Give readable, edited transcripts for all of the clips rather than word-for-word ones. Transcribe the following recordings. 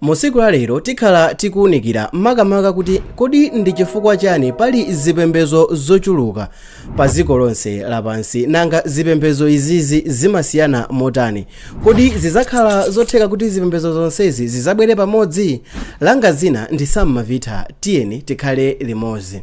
Mu tsiku la lero tikhala tikuwunikira makamaka kuti kodi ndi chifukwa chani pali zipembedzo zochuluka pa dziko lonse lapansi? Nanga zipembedzo izizi zimasiyana motani? Kodi zizakhala zotheka kuti zipembedzo zonsezi zizabwere pamodzi? Langa dzina ndi Sam Mavita, tiyeni tikhale limodzi.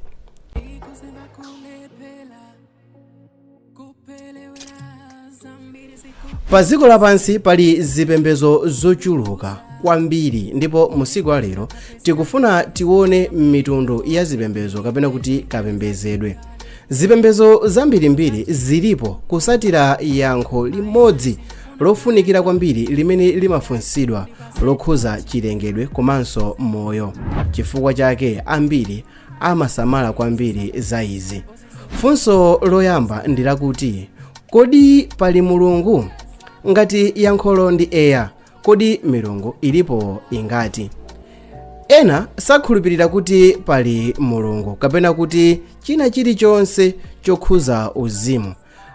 Pa dziko lapansi pali zipembedzo zochuluka kwambiri ndipo mu tsiku la lero tikufuna tione mitundu ya zipembedzo kapena kuti kapembedzedwe. Zipembedzo zambirimbiri zilipo kusatira yankho limodzi lofunikira kwambiri limene limafunsidwa lokhuza chilengedwe komanso moyo. Chifukwa chake ambiri amasamala kwambiri za izi. Funso loyamba ndi lakuti, kodi pali Mulungu? Ngati yankholo ndi eya, kodi milungu ilipo ingati? Ena sakhulupirira kuti pali Mulungu kapena kuti china chilichonse chokhuza uzimu.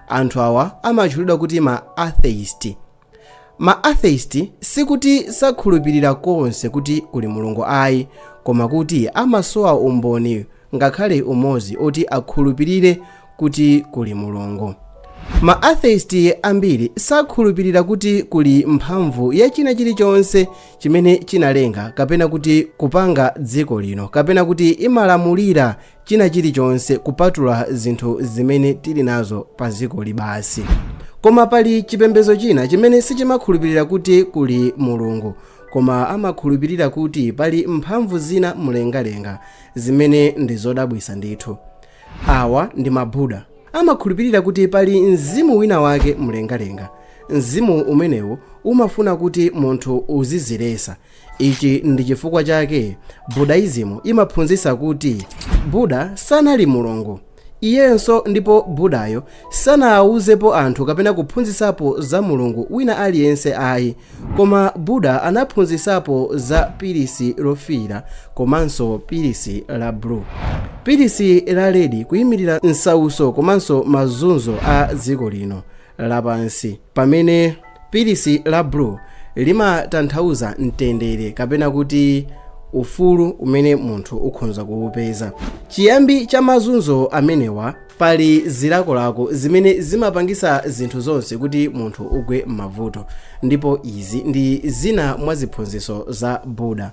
Anthu awa amatchulidwa kuti ma atheist. Ma atheist sikuti sakhulupirira konse kuti kuli Mulungu ayi, koma kuti amasowa umboni ngakhale umodzi oti akhulupirire kuti kuli Mulungu. Ma atheist ambiri sakhulupirira kuti kuli mphamvu ya china chilichonse chimene chinalenga kapena kuti kupanga dziko lino kapena kuti imalamulira china chilichonse kupatula zinthu zimene tili nazo pa dzikoli basi. Koma pali chipembedzo china chimene sichimakhulupirira kuti kuli Mulungu, koma amakhulupirira kuti pali mphamvu zina mlengalenga zimene ndi zodabwitsa ndithu. Awa ndi ma Buddha. Amakhulupirira kuti pali mzimu wina wake mlengalenga. Mzimu umenewu umafuna kuti munthu uzidziletsa. Ichi ndi chifukwa chake Buddhism imaphunzitsa kuti Buddha sanali mulungu iyenso ndipo Buddhayo sanawuzepo anthu kapena kuphunzitsapo za mulungu wina aliyense ayi, koma Buddha anaphunzitsapo za pilisi lofiira komanso pilisi la blue. Pilisi la red kuyimirira msautso komanso mazunzo a dziko lino lapansi, pamene pilisi la blue limatanthauza mtendere kapena kuti ufulu umene munthu ukhonza kuwupeza. Chiyambi cha mazunzo amenewa pali zilakolako zimene zimapangisa zinthu zonse kuti munthu ugwe m'mavuto, ndipo izi ndi zina mwa ziphunzitso za Buddha.